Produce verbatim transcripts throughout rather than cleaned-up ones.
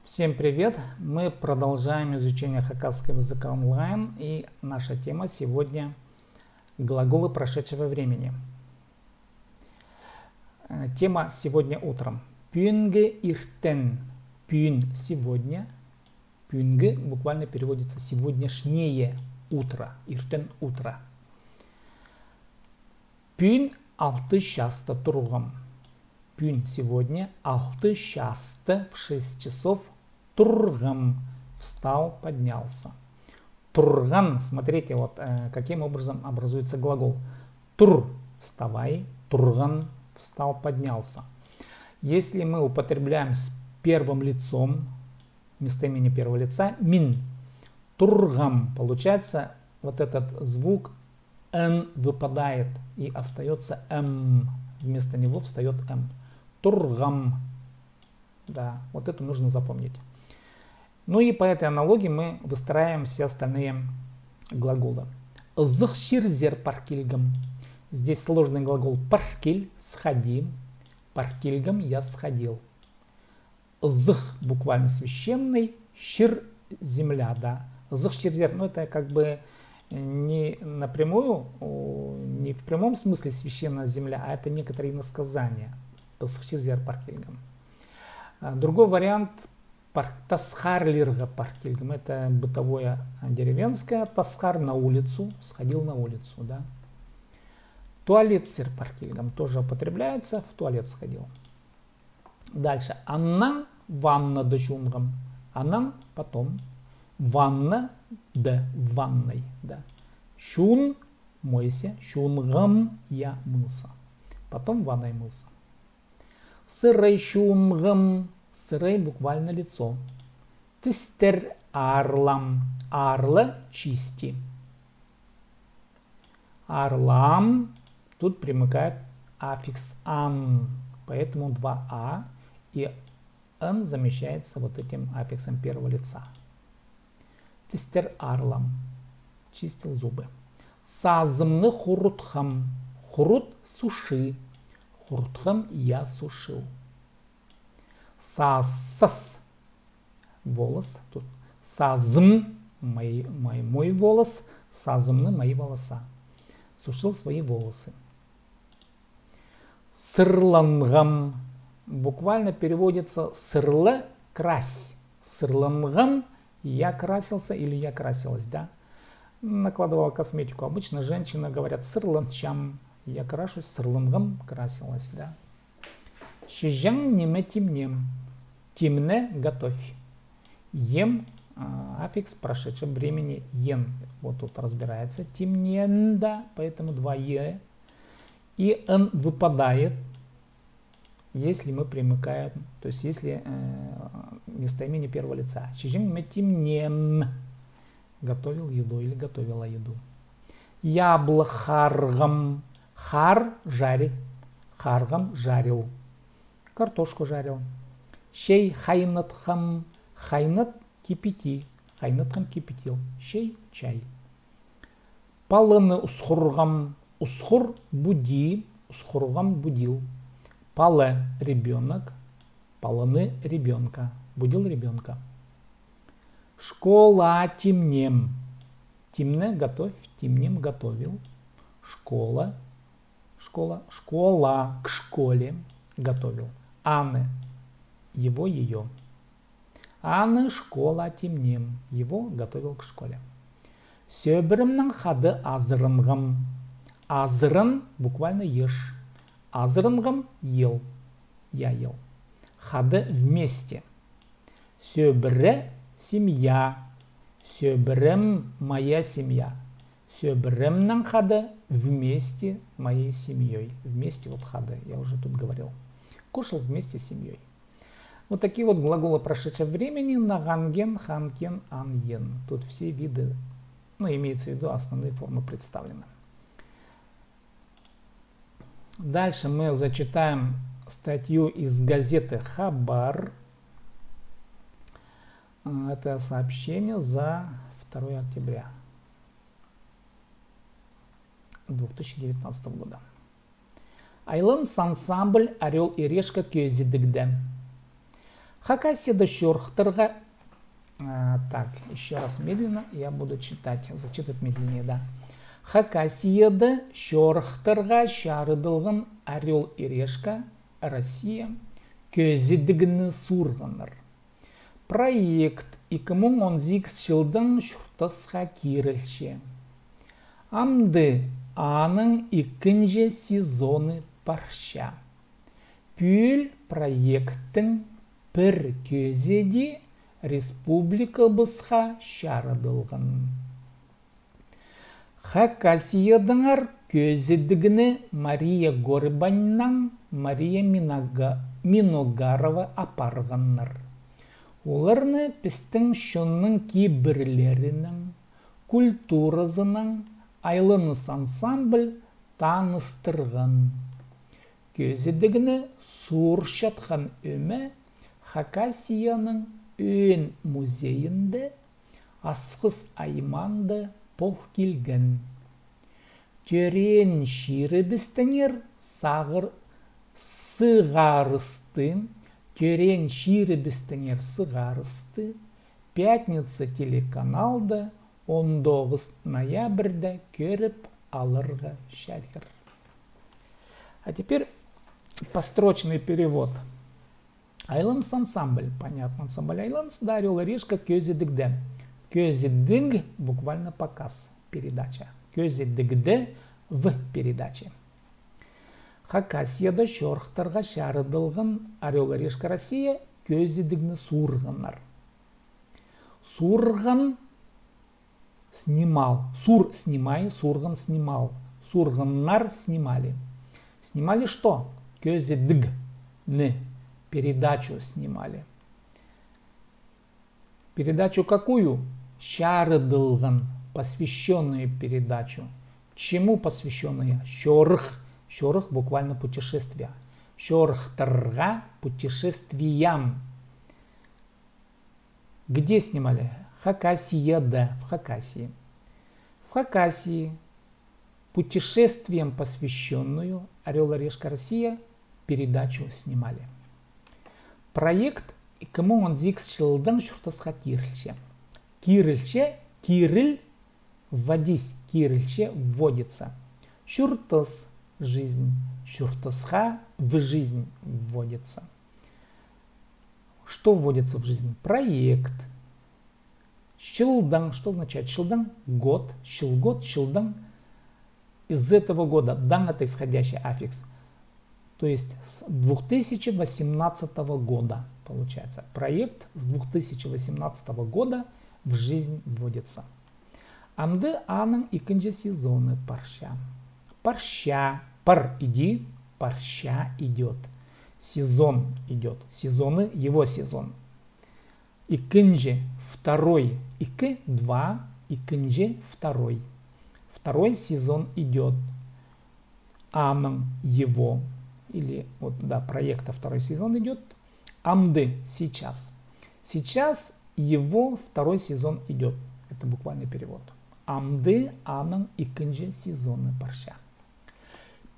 Всем привет! Мы продолжаем изучение хакасского языка онлайн, и наша тема сегодня — глаголы прошедшего времени. Э, тема сегодня утром. Пӱӱнгі иртен. Пӱӱн — сегодня. Пӱӱнгі буквально переводится сегодняшнее утро, иртен утро. Пӱӱн алты часта турғам. Пӱӱн, сегодня, алты часта, в шесть часов, турғам. Встал, поднялся. Турған, смотрите, вот, э, каким образом образуется глагол. Тур — вставай, турған — встал, поднялся. Если мы употребляем с первым лицом, местоимение первого лица, мин турғам, получается, вот этот звук н выпадает и остаётся м. Вместо него встаёт м. Турғам. Да, вот это нужно запомнить. Ну и по этой аналогии мы выстраиваем все остальные глаголы. Ызых чирзер пар килгем. Здесь сложный глагол пар кил — сходи. Пар килгем — я сходил. Ызых буквально священный, чир — земля, да. Ызых чирзер, ну, это как бы не напрямую, не в прямом смысле священная земля, а это некоторые иносказания. Ызых чирзер пар килгем. Другой вариант — пар-, тасхар лирға пар килгем. Это бытовое, деревенское. Тасхар — на улицу, сходил на улицу, да. Туалетсер пар килгем тоже употребляется, в туалет сходил. Дальше. Аннаң ваннада чуунғам. Аннаң — потом. Ванна — да, в ванной, да. Чуун — мойся, чуунғам — я мылся. Потом в ванной мылся. Сырай чуунғам. Сырай буквально лицо. Тістер аарлаам. Аарлаа — чисти. Аарлаам. Тут примыкает аффикс ан, поэтому два а, и н замещается вот этим аффиксом первого лица. Тістер аарлаам. Чистил зубы. Сазымны хурутхам. Хурут — суши. Хурутхам — я сушил. Сазсас — волос. Тут сазым — мой, мой, мой волос. Сазымны — мои волоса. Сушил свои волосы. Сырланғам. Буквально переводится сырла — крась. Сырланғам — я красился или я красилась, да? Накладывала косметику. Обычно женщины говорят: сырланчам, я крашусь, сырланғам — красилась, да? Чиҷең ниме тимнем. Тимне — готовь. Ем, а, аффикс прошедшего времени ен. Вот тут разбирается. Тимнен, да, поэтому два е. И н выпадает, если мы примыкаем, то есть если, э, местоимение первого лица. Чиҷең ниме тимнем. Готовил еду или готовила еду. Яблах харғам. Хар — жари. Харғам — жарил. Картошку жарил. Чай хайнатхам. Хайнат — кипяти. Хайнатхам — кипятил. Чай — чай. Паланы усхурғам. Усхур — буди. Усхурғам — будил. Пала — ребёнок. Паланы — ребёнка. Будил ребёнка. Школаа тимнем. Тимне — готовь, тимнем — готовил. Школа, школа, школаа — к школе готовил. Аны — его, её. Аны школаа тимнем. Его готовил к школе. Сӧбіремнең хада азыранғам. Азыран — буквально ешь. Азыранғам — ел. Я ел. Хада — вместе. Сӧбіре — семья. Сӧбірем — моя семья. Сӧбіремнең хада — вместе моей семьёй. Вместе вот хада, я уже тут говорил. Кушал вместе с семьёй. Вот такие вот глаголы прошедшего времени: нағанген, ханген, анген. Тут все виды, ну, имеется в виду, основные формы представлены. Дальше мы зачитаем статью из газеты «Хабар». Э, это сообщение за второе октября две тысячи девятнадцатого года. «Айланыс» ансамбль «Орёл и решка» кӧзідігде. Хакасияда чорыхтарға, а, так, ещё раз медленно, я буду читать, зачитывать медленнее, да. Хакасияда чорыхтарға чарыдылған «Орёл и решка», Россия, кӧзідігні суурғаннар. Проект ікі муң он сигіс чылдаң чуртасха кирілче. Амды аның ікінҷі сезоны парча. Пӱӱл проекттің пір кӧзіди республикабысха чарыдылған. Хакасиядаңар кӧзідігні Мария Горбаньнаң Мария Минога-, Миногарова апарғаннар. Оларны пістің чонның кибірлерінең, культуразынаң «Айланыс» ансамбль таныстырған. Кӧзідігні суурчатхан ӧме Хакасияның ӧӧн музейінде Асхыс аймаанда пол килген. Тӧреен чирібістеңер сағыр-, сығарысты, тӧреен чирібістеңер сығарысты, «Пятница» телеканалда он тоғыс ноябрьда кӧріп аларға чарир. А теперь построчный перевод. «Айланыс» ансамбль, понятно, ансамбль «Айланыс», да, «Орёл и решка» кӧзідігде. Кӧзідіг, буквально показ, передача. Кӧзідігде в передаче. Хакасияда чорыхтарға чарыдылған «Орёл и решка», Россия, кӧзідігні суурғаннар. Суурған, снимал. Суур, снимай, суурған, снимал. Суурғаннар, снимали. Снимали что? Кӧзідігні, передачу снимали. Передачу какую? Чарыдылған, посвящённую передачу. Чему посвящённую? Чорых. Чорых буквально путешествие. Чорыхтарға, путешествиям. Где снимали? Хакасияда, в Хакасии. В Хакасии путешествиям посвящённую «Орёл и решка», Россия, передачу снимали. Проект ікі муң он сигіс чылдаң чуртасха кирілче. Кирілче, киріл, вводись, кирілче, вводится. Чуртас, жизнь, чуртасха, в жизнь вводится. Что вводится в жизнь? Проект. Чылдаң, что означает чылдаң? Год, чыл, год, чылдаң. Из этого года, даң — это исходящий аффикс. То есть с двух тысячи восемнадцатого года, получается. Проект с двух тысячи восемнадцатого года в жизнь вводится. Амды аның ікінҷі сезоны парча. Парча, пар, иди, парча, идёт. Сезон идёт. Сезоны, его сезон. Ікінҷі, второй, ікі, два, ікінҷі, второй. Второй сезон идёт. Аның, его, или вот, да, проекта второй сезон идёт. Амды, сейчас. Сейчас его второй сезон идёт. Это буквальный перевод. Амды аның ікінҷі сезоны парча.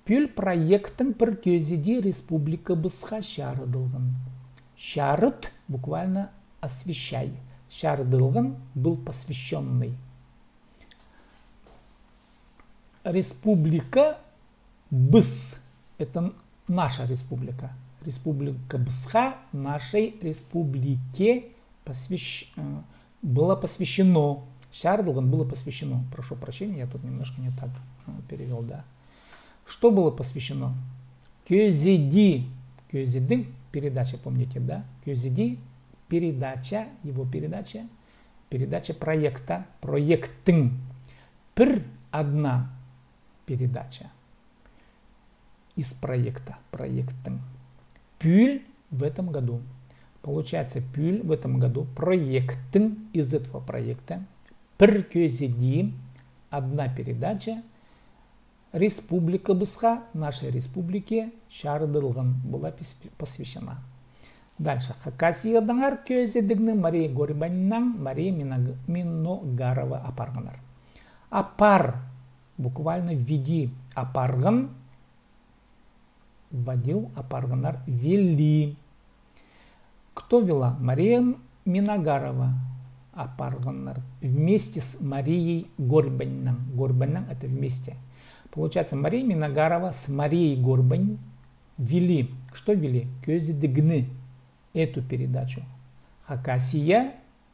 Пӱӱл проекттің пір кӧзіди республикабысха чарыдылған. Чарыт, буквально освещай. Чарыдылған, был посвящённый. Республика, быс. Это наша республика. Республикабысха, нашей республике посвящ-, э, было посвящено. Чарыдылған, было посвящено. Прошу прощения, я тут немножко не так, э, перевёл, да. Что было посвящено? Кӧзіди, кӧзідіг, передача, помните, да? Кӧзіди, передача, его передача, передача проекта, проекттің. Пір, одна передача из проекта, проекттің. Пӱӱл, в этом году. Получается, пӱӱл, в этом году, проекттің, из этого проекта, пір кӧзіди, одна передача, республикабысха, нашей республике, чарыдылған, была пос-, посвящена. Дальше. Хакасиядаңар кӧзідігні Мария Горбаньнаң Мария Миног-, Миногарова апарғаннар. Апар, буквально введи, апарған, вводил, апарғаннар, ввели. К-, Кто вела? Мария Миногарова апарғаннар вместе с Марией Горбаньнаң. Горбаньнаң — это вместе. Получается, Мария Миногарова с Марией Горбань вели. Что вели? Кӧзідігні, эту передачу. Хакасия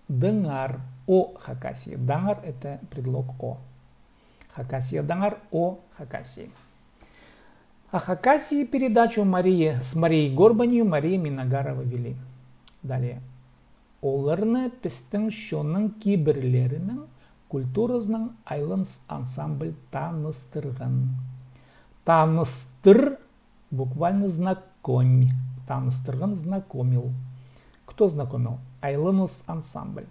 даңар, о Хакасии. Даңар — это предлог о. Хакасия даңар, о Хакасии. О Хакасии передачу Мария, с Марией Горбанью Мария Миногарова вели. Далее. Оларны пістің чонның кибірлерінің культуразынаң «Айланыс» ансамбль таныстырған. Таныстыр, буквально знакомь. Таныстырған — знакомил. Кто знакомил? «Айланыс» ансамбль.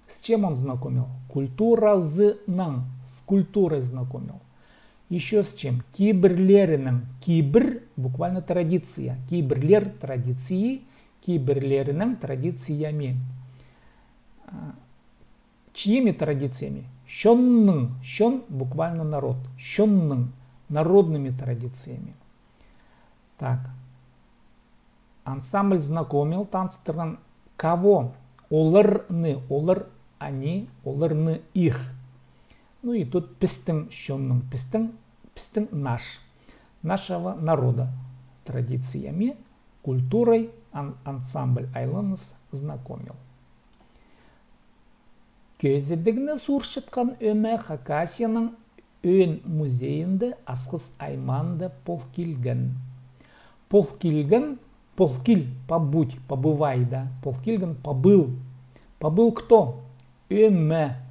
С чем он знакомил? Культуразынаң, с культурой знакомил. Ещё с чем? Кибірлерінің. Кибір, буквально традиция. Кибірлер — традиции, кибірлерінің — традициями. А, чиими традициями? Чонның, чон, буквально народ. Чонның, народными традициями. Так. Ансамбль знакомил, таныстырған кого? Оларны, олар — они, оларны — их. Ну и тут пістің чонның, пістің, пістің — наш, нашего народа, традициями, культурой ан-, ансамбль «Айланыс» знакомил. Кӧзідігні суурчатхан ӧме Хакасияның Ӧӧн музейінде Асхыс аймаанда пол килген. Пол килген, пол кил — побудь, побывай, да, пол килген — побыл. Побыл кто? Ӧме.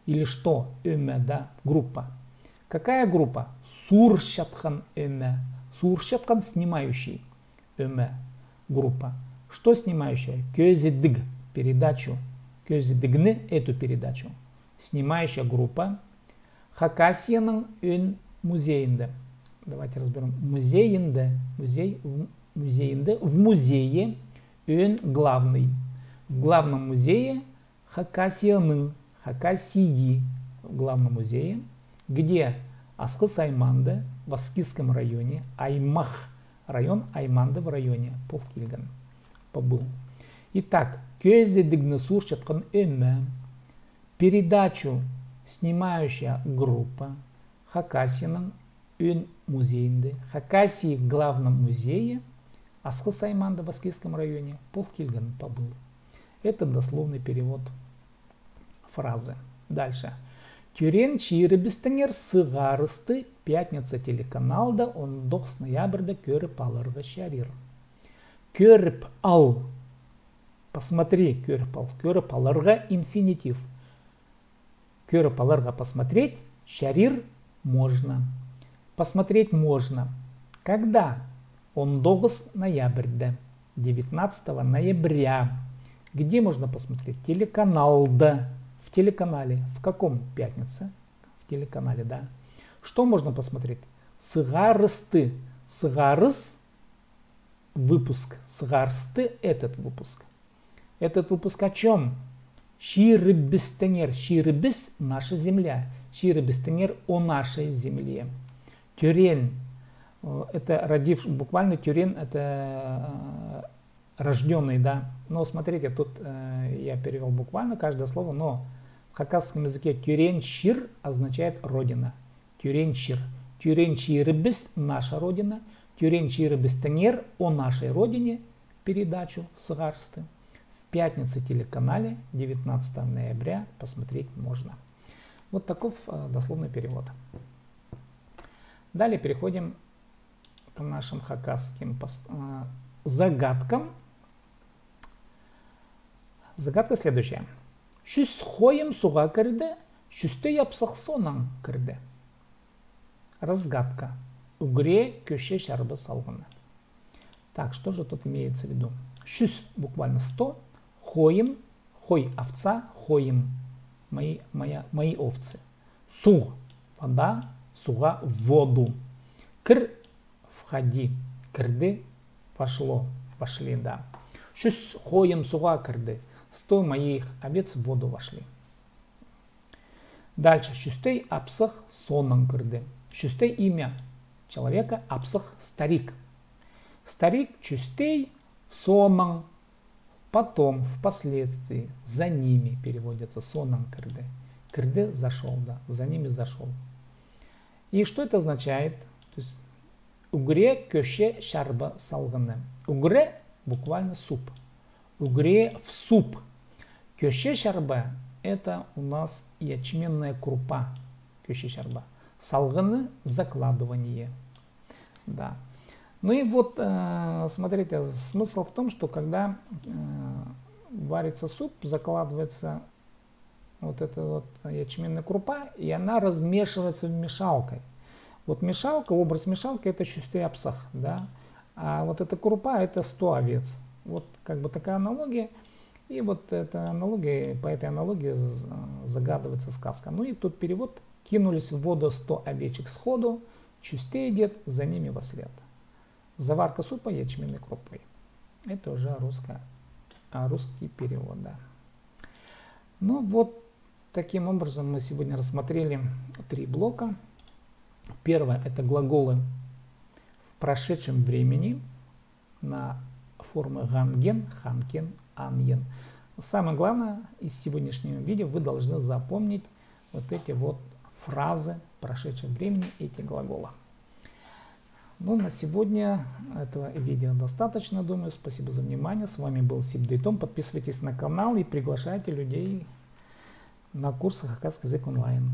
Или что? Ӧме, да, группа. Какая группа? Суурчатхан ӧме. Суурчатхан — снимающий. Ӧме, группа. Что снимающая? Кӧзідіг, передачу. Кӧзідігні, эту передачу. Снимающая группа. Хакасияның Ӧӧн музейінде. Давайте разберём. Музейінде. Музей в, музейінде. В музее Ӧӧн главный. В главном музее Хакасияның, Хакасии, в главном музее, где? Асхыс аймаанда, в Аскизском районе, аймах — район, аймаанда — в районе, пол килген, побыл. Итак, кӧзідігні суурчатхан ӧме, передачу снимающая группа, Хакасияның Ӧӧн музейінде, Хакасии главном музее, Асхыс аймаанда, в Аскизском районе, пол килген, побыл. Это дословный перевод фразы. Дальше. Тӧреен чирібістеңер сығарысты «Пятница» телеканалда он тоғыс ноябрьда кӧріп аларға чарир. Кӧріп ал. Посмотри, кӧріп ал. Кӧріп аларға — инфинитив. Кӧріп аларға — посмотреть, чарир — можно. Посмотреть можно. Когда? Он тоғыс ноябрьда. Девятнадцатого ноября. Где можно посмотреть? Телеканалда. В телеканале. В каком? Пятница. В телеканале, да. Что можно посмотреть? Сығарысты. Сығарыс — выпуск. Сығарысты — этот выпуск. Этот выпуск о чём? Чирібістеңер. Чирібіс — наша земля. Чирібістеңер — о нашей земле. Тӧреен. Э, это родив-, буквально тӧреен — это, э, рождённый, да. Но смотрите, тут, э, я перевёл буквально каждое слово, но в хакасском языке тӧреен чир означает родина. Тӧреен чир. Тӧреен чирібіс — наша родина. Тӧреен чирібістеңер — о нашей родине. Передачу сығарысты в «Пятница» телеканале девятнадцатого ноября посмотреть можно. Вот таков, э, дословный перевод. Далее переходим к нашим хакасским пос-, э, загадкам. Загадка следующая. Чӱс хойым суға кірді, чӱстей апсах соонаң кірді. Разгадка. Ӱгре кӧче чарба салғаны. Так, что же тут имеется в виду? Чӱс, буквально сто, хойым, хой — овца, хойым — мои, моя, мои овцы. Суғ — вода, суға — в воду. Кір — входи, кірді — вошло, вошли, да. Чӱс хойым суға кірді, сто моих овец в воду вошли. Дальше. Чӱстей апсах соонаң кірді. Чӱстей — имя человека, апсах — старик. Старик чӱстей соонаң Потом, впоследствии, за ними переводится, соонаң кірді. Кірді, зашёл, да, за ними зашёл. И что это означает? То есть, ӱгре кӧче чарба салғаны. Ӱгре буквально суп. Ӱгре в суп. Кӧче чарба — это у нас ячменная крупа. Кӧче чарба. Салғаны — закладывание. Да. Ну и вот, э, смотрите, смысл в том, что когда э, варится суп, закладывается вот эта вот ячменная крупа, и она размешивается в мешалкой. Вот мешалка, образ мешалки — это чӱстӧг апсах, да. А вот эта крупа — это сто овец. Вот как бы такая аналогия. И вот эта аналогия, по этой аналогии з- загадывается сказка. Ну и тут перевод: кинулись в воду сто овечек сходу, чӱстӧг дед за ними вослед. Заварка супа ячменной крупой. Это уже русская, а, русский перевод, да. Ну вот, таким образом мы сегодня рассмотрели три блока. Первое — это глаголы в прошедшем времени на формы ганген, ханкен, анген. Самое главное из сегодняшнего видео: вы должны запомнить вот эти вот фразы прошедшего времени, эти глаголы. Ну, на сегодня этого видео достаточно, думаю. Спасибо за внимание. С вами был Сибдей Том. Подписывайтесь на канал и приглашайте людей на курсы хакасский язык онлайн.